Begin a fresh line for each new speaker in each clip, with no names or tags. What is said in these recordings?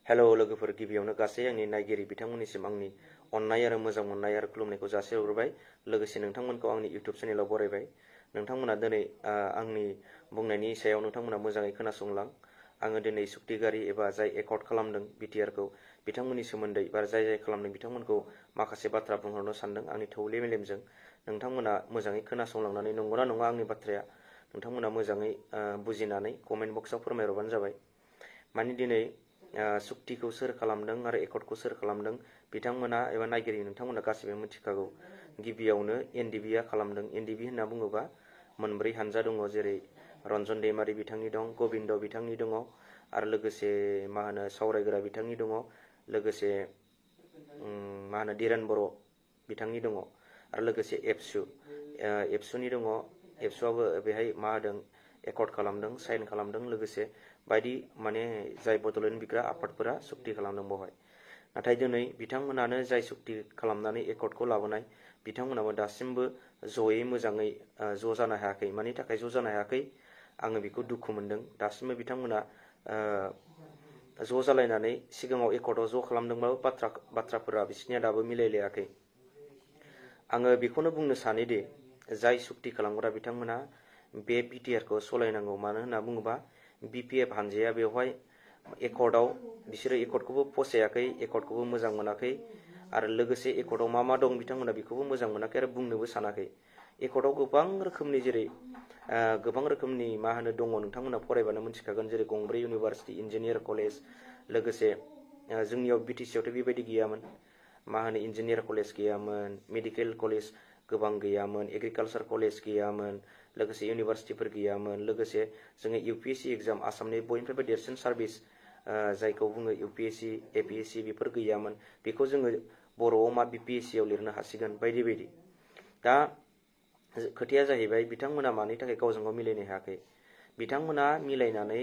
हेल' लोगोफोर, गिबियावनो गासै आंनि नायगिरि बिथांमोननिसिम आंनि अननाय आरो मोजां मोननाय आरो खुलुमनायखौ जासिहरबाय। लोगोसे नोंथांमोनखौ आंनि इउटिउब चेनेलाव बरायबाय। नोंथांमोना दिनै आंनि बुंनायनि सायाव नोंथांमोना मोजाङै खोनासंलां। आङो दिनै सुक्तिगारि एबा जाय एकर्ड खालामदों बिटिआरखौ बिथांमोननि सोमोन्दै बा जाय खालामदों बिथांमोनखौ माखासे बाथ्रा बुंहरनो सानदों आंनि थौले मेलेमजों। नोंथांमोना मोजाङै खोनासंलांनानै नंगौना नङा आंनि बाथ्राया नोंथांमोना मोजाङै बुजिनानै कमेन्ट बक्सआव फोरमायहरबानो जाबाय। माने दिनै सुक्तिखौ सोर खालामदों आरो एकर्डखौ सोर खालामदों बिथांमोना एबा नायगिरि नोंथांमोना गासिबो मिथिखागौ। गिबियावनो एनडिबिआ खालामदों। एनडिबि होनना बुङोबा मोनब्रै हानजा दङ, जेरै रन्जन दैमारि बिथांनि दं, गबिन्द बिथांनि दङ, आरो लोगोसे सावरायग्रा बिथांनि दङ, लोगोसे धीरेन बर' बिथांनि दङ, आरो लोगोसे एबसुनि दङ। एबसुआबो बेहाय एकर्ड खालामदों, साइन खालामदों, लोगोसे बायदि जाय बड'लेण्ड बिग्रा आफादफोरा सुक्ति खालामदों बेवहाय। नाथाय दिनै बिथांमोनानो जाय सुक्ति खालामनानै एकर्डखौ लाबोनाय बिथांमोनाबो दासिमबो जयै मोजाङै ज' जानो हायाखै। मानि थाखाय ज' जानो हायाखै आङो बेखौ दुखु मोनदों। दासिमबो बिथांमोना ज' जालायनानै सिगाङाव एकर्डआव ज' खालामदोंबाबो बाथ्राफोरा बिसोरनिया दाबो मिलायलायाखै। आङो बेखौनो बुंनो सानोदि जाय सुक्ति खालामग्रा बिथांमोना बे बिटिआरखौ सालायनांगौ। मानो होनना बुङोबा बिपिएफ हानजाया बेवहाय एकर्डआव बिसोरो एकर्डखौबो फसायाखै, एकर्डखौबो मोजां मोनाखै, आरो लोगोसे एकर्डआव मा दं बिथांमोना बेखौबो मोजां मोनाखै आरो बुंनोबो सानाखै। एकर्डआव गोबां रोखोमनि जेरै दङ, नोंथांमोना फरायबानो मिथिखागोन। जेरै गंब्रै इउनिभारसिटि, इन्जिनियार कलेज, लोगोसे जोंनियाव बिटिसिआवथ' बेबायदि गैयामोन। इन्जिनियार कलेज गैयामोन, मेडिकेल कलेज गोबां गैयामोन, एग्रिकालसार कलेज गैयामोन, लोगोसे इउनिभारसिटिफोर गैयामोन। लोगोसे जोङो इउपिएससि एग्जाम, आसामनि बयनिफ्रायबो देरसिन सार्भिस जायखौ बुङो इउपिएससि, एपिएससि, बेफोर गैयामोन। बेखौ जोङो बर'आव बिपिएससिआव लिरनो हासिगोन बायदि बायदि। दा खोथाया जाहैबाय बिथांमोना मानि थाखाय गावजों गाव मिलायनो हायाखै। बिथांमोना मिलायनानै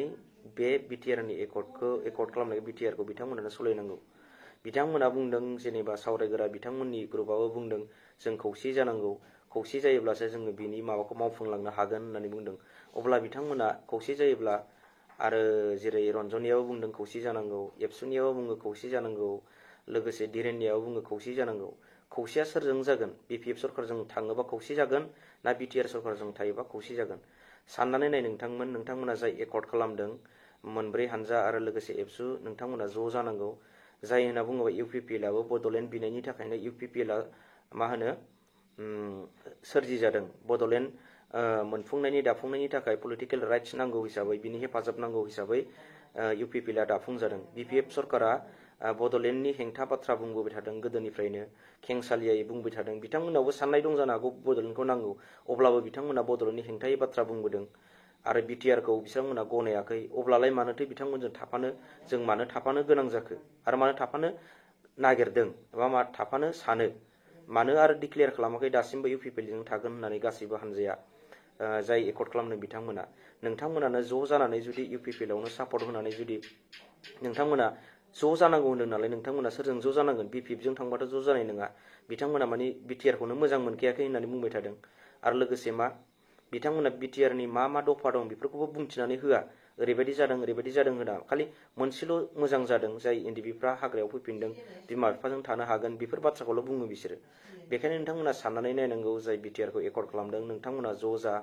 बे बिटिआरनि एकर्ड खालामनाय बिटिआरखौ बिथांमोनानो सालायनांगौ। बिथांमोना बुंदों, जेनेबा सावरायग्रा बिथांमोननि ग्रुपआबो बुंदों जों खौसे जानांगौ, खौसे जायोब्लासो जोङो बिनि माबाखौ मावफुंलांनो हागोन होननानै बुंदों। अब्ला बिथांमोना खौसे जायोब्ला, आरो जेरै रन्जननियाबो बुंदों खौसे जानांगौ, एबसुनियाबो बुङो खौसे जानांगौ, लोगोसे धीरेननियाबो बुङो खौसे जानांगौ। खौसेया सोरजों जागोन? बिपिएफ सरकारजों थाङोबा खौसे जागोन ना बिटिआर सरकारजों थायोबा खौसे जागोन? साननानै नाय नोंथांमोना जाय एकर्ड खालामदों मोनब्रै हानजा आरो लोगोसे एबसु, नोंथांमोना ज' जानांगौ। जाय होनना बुङोबा इउपिपिएलआबो बड'लेण्ड बिनायनि थाखायनो इउपिपिएलआ सोरजि जादों। बड'लेण्ड मोनफुंनायनि दाफुंनायनि थाखाय पलिटिकेल राइट्स नांगौ हिसाबै, बिनि हेफाजाब नांगौ हिसाबै इउपिपिएलआ दाफुंजादों। बिपिएफ सरकारा बड'लेण्डनि हेंथा बाथ्रा बुंबोबाय थादों, गोदोनिफ्रायनो खेंसालियायै बुंबाय थादों। बिथांमोनावबो साननाय दं जानो हागौ बड'लेण्डखौ नांगौ, अब्लाबो बिथांमोना बड'लेण्डनि हेंथायै बाथ्रा बुंबोदों आरो बिटिआरखौ बिथांमोना गनायाखै। अब्लालाय मानोथो बिथांमोनजों जों मानो थाफानो गोनां जाखो, आरो मानो थाफानो नागिरदों, एबा थाफानो सानो? मानो आरो डिक्लेयार खालामाखै दासिमबो इउपिपिएलजों थागोन होननानै गासैबो हानजाया जाय एकर्ड खालामदों बिथांमोना? नोंथांमोनानो ज' जानानै जुदि इउपिपिएलआवनो सापर्ट होनानै जुदि नोंथांमोना ज' जानांगौ होन्दों नालाय, नोंथांमोना सोरजों ज' जानांगोन? बिपिएफजों थांबाथ' ज' जानाय नङा। बिथांमोना बिटिआरखौनो मोजां मोनखायाखै होननानै बुंबाय थादों। आरो लोगोसे बिथांमोना बिटिआरनि मा दफा दं बेफोरखौबो बुंथिनानै होआ। ओरैबायदि जादों होना खालि मोनसेल' मोजां जादों, जाय एनडिबिफ्रा हाग्रायाव फैफिनदों, बिमा बिफाजों थानो हागोन, बेफोर बाथ्राखौल' बुङो बिसोरो। बेखायनो नोंथांमोना साननानै नायनांगौ, जाय बिटिआरखौ एकर्ड खालामदों नोंथांमोना ज' जा।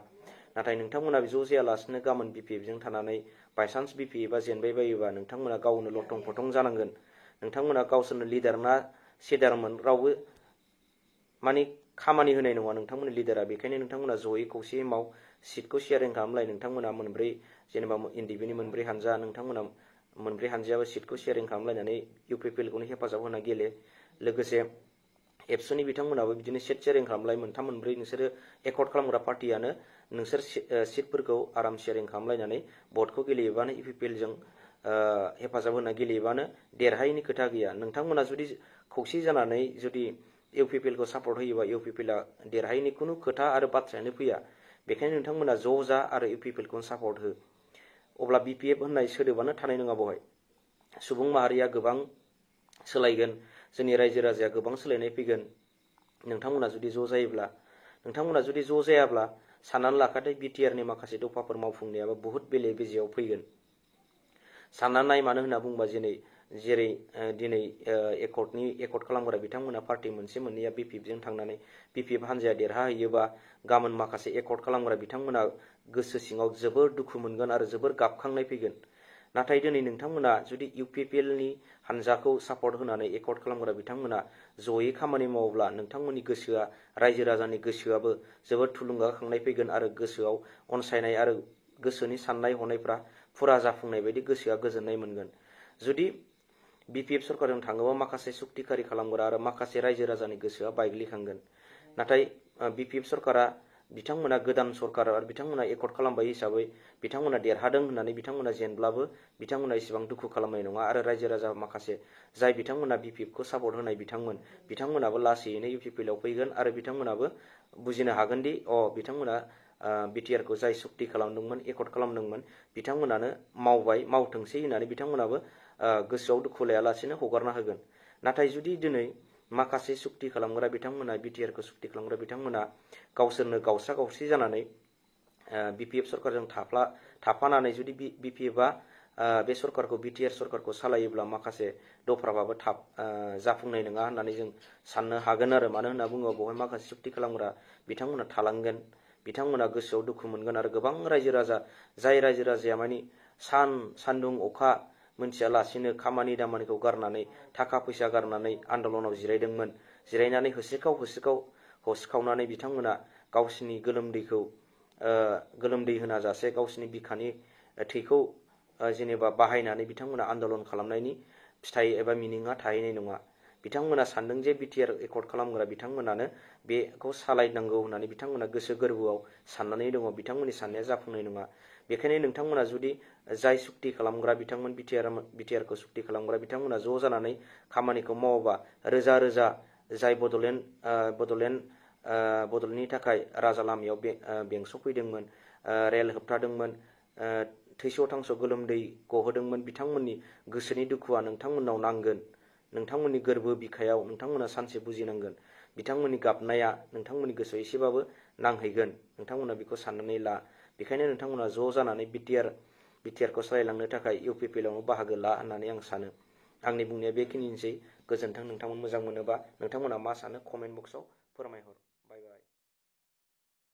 नाथाय नोंथांमोना ज' जायालासिनो गाबोन बिपिएफजों थानानै बायसान्स बिपिएफआ जेनबाय बायोबा नोंथांमोना गावनो लथं फथं जानांगोन। नोंथांमोना गावसोरनो लिडार ना सेडारमोन, रावबो खामानि होनाय नङा नोंथांमोननि लिडारा। बेखायनो नोंथांमोना जयै खौसेयै सिटखौ शेयारिं खालामलाय। नोंथांमोना मोनब्रै, जेनेबा एनडिबिनि मोनब्रै हानजा, नोंथांमोना मोनब्रै हानजायाबो सिटखौ शेयारिं खालामलायनानै इउपिपिएलखौनो हेफाजाब होना गेले। लोगोसे एबसुनि बिथांमोनाबो बिदिनो सिट शेयारिं खालामलाय। मोनथाम मोनब्रै नोंसोरो एकर्ड खालामग्रा पार्टियानो नोंसोर सिटफोरखौ आराम शेयारिं खालामलायनानै भटखौ गेलेयोबानो इउपिपिएलजों हेफाजाब होना गेलेयोबानो देरहायैनि खोथा गैया। नोंथांमोना जुदि खौसे जानानै जुदि इउपिपिएलखौ सापर्ट होयोबा इउपिपिएलआ देरहायैनि खुनु खोथा आरो बाथ्रायानो फैया। बेखायनो नोंथांमोना ज' जा आरो इउपिपिएलखौनो सापर्ट हो। अब्ला बिपिएफ होननाय सोदोबानो थानाय नङा बेवहाय। सुबुं माहारिया गोबां सोलायगोन, जोंनि रायजो राजाया गोबां सोलायनाय फैगोन नोंथांमोना जुदि ज' जायोब्ला। नोंथांमोना जुदि ज' जायाब्ला साननानै लाखादो बिटिआरनि माखासे दफाफोर मावफुंनायाबो बहुद बेले बेजेयाव फैगोन। सानना नाय मानो होनना बुंबा जेरै दिनै एकर्ड खालामग्रा बिथांमोना पार्टी मोनसे मोननैया बिपिएफजों थांनानै बिपिएफ हानजाया देरहाहैयोबा गाबोन माखासे एकर्ड खालामग्रा बिथांमोना गोसो सिङाव जोबोर दुखु मोनगोन आरो जोबोर गाबखांनाय फैगोन। नाथाय दिनै नोंथांमोना जुदि इउपिपिएलनि हानजाखौ सापर्ट होनानै एकर्ड खालामग्रा बिथांमोना जयै खामानि मावोब्ला नोंथांमोननि गोसोआ रायजो राजानि गोसोआबो जोबोद थुलुंगाखांनाय फैगोन आरो गोसोआव अनसायनाय आरो गोसोनि साननाय हनायफ्रा फुरा जाफुंनाय बायदि गोसोआ गोजोननाय मोनगोन। जुदि बिपिएफ सरकारजों थाङोबा माखासे सुक्तिखारि खालामग्रा आरो माखासे रायजो राजानि गोसोआ बायग्लिखांगोन। नाथाय बिपिएफ सरकारा बिथांमोना गोदान सरकार आरो बिथांमोना एकर्ड खालामबाय हिसाबै बिथांमोना देरहादों होननानै बिथांमोना जेनब्लाबो बिथांमोना इसेबां दुखु खालामनाय नङा आरो रायजो राजा माखासे जाय बिथांमोना बिपिएफखौ सापर्ट होनाय बिथांमोनाबो लासैयैनो इउपिपिएलआव फैगोन आरो बिथांमोनाबो बुजिनो हागोन दि बिथांमोना बिटिआरखौ जाय सुक्ति खालामदोंमोन एकर्ड खालामदोंमोन बिथांमोनानो मावथोंसै होननानै बिथांमोनाबो गोसोआव दुखु लायालासेनो हगारना होगोन। नाथाय जुदि दिनै माखासे सुक्ति खालामग्रा बिथांमोना बिटिआरखौ सुक्ति खालामग्रा बिथांमोना गावसोरनो गावसा गावसि जानानै बिपिएफ सरकारजों थाफानानै जुदि बिपिएफआ बे सरकारखौ बिटिआर सरकारखौ सालायोब्ला माखासे दफाबाबो थाब जाफुंनाय नङा होननानै जों साननो हागोन आरो मानो होनना बुङोब्ला बेवहाय माखासे सुक्ति खालामग्रा बिथांमोना थालांगोन। बिथांमोना गोसोआव दुखु मोनगोन आरो गोबां रायजो राजा जाय रायजो राजाया मानि सान्दुं अखा मोनथियालासिनो खामानि दामानिखौ गारनानै थाखा फैसा गारनानै आन्दलनाव जिरायदोंमोन। जिरायनानै होसिखावनानै बिथांमोना गावसिनि गोलोमदै होना जासे गावसिनि बिखानि थैखौ जेनेबा बाहायनानै बिथांमोना आन्दलन खालामनायनि फिथाइ एबा मिनिङा थाहैनाय नङा। बिथांमोना सानदों जे बिटिआर एकर्ड खालामग्रा बिथांमोनानो बेखौ सालायनांगौ होननानै बिथांमोना गोसो गोरबोआव साननानै दङ। बिथांमोननि साननाया जाफुंनाय नङा। बेखायनो नोंथांमोना जुदि जाय सुक्ति खालामग्रा बिथांमोन बिटिआरखौ सुक्ति खालामग्रा बिथांमोना ज' जानानै खामानिखौ मावोबा रोजा रोजा जाय बड'लेण्डनि थाखाय राजा लामायाव बेंसफैदोंमोन, रेल होबथादोंमोन, थैस' थांस' गोलोमदै गहोदोंमोन, बिथांमोननि गोसोनि दुखुआ नोंथांमोननाव नांगोन। नोंथांमोननि गोरबो बिखायाव नोंथांमोना सानसे बुजिनांगोन। बिथांमोननि गाबनाया नोंथांमोननि गोसोआव एसेबाबो नांहैगोन। नोंथांमोना बेखौ साननानै ला। बेखायनो नोंथांमोना ज' जानानै बिटिआरखौ सालायलांनो थाखाय इउपिपिएलआवनो बाहागो ला होननानै आं सानो। आंनि बुंनाया बेखिनिसै। गोजोन्थों। नोंथांमोन मोजां मोनोबा नोंथांमोना मा सानो कमेन्ट बक्सआव फोरमायहर।